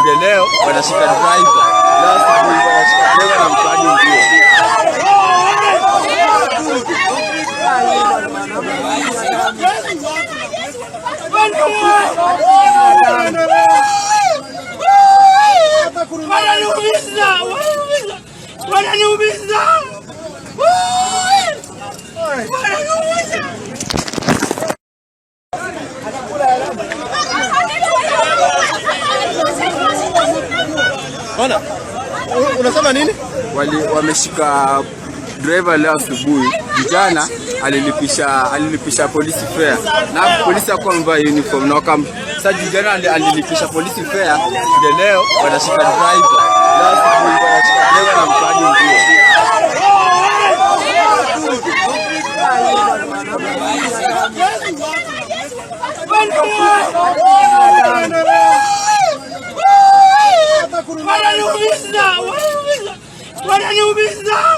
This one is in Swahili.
Ndio leo wanashika driver. Leo asubuhi wanashika driver na mtoaji nguo. Wananiumiza, wananiumiza, wananiumiza. Ona. Unasema nini? Wameshika driver leo asubuhi. Vijana alilipisha polisi fare. Na polisi hakuwa amevaa uniform na wakam sasa vijana alilipisha polisi fare, ndio leo wanashika driver. Leo asubuhi wanashika driver na mtoaji nguo. Wananiumiza, wananiumiza.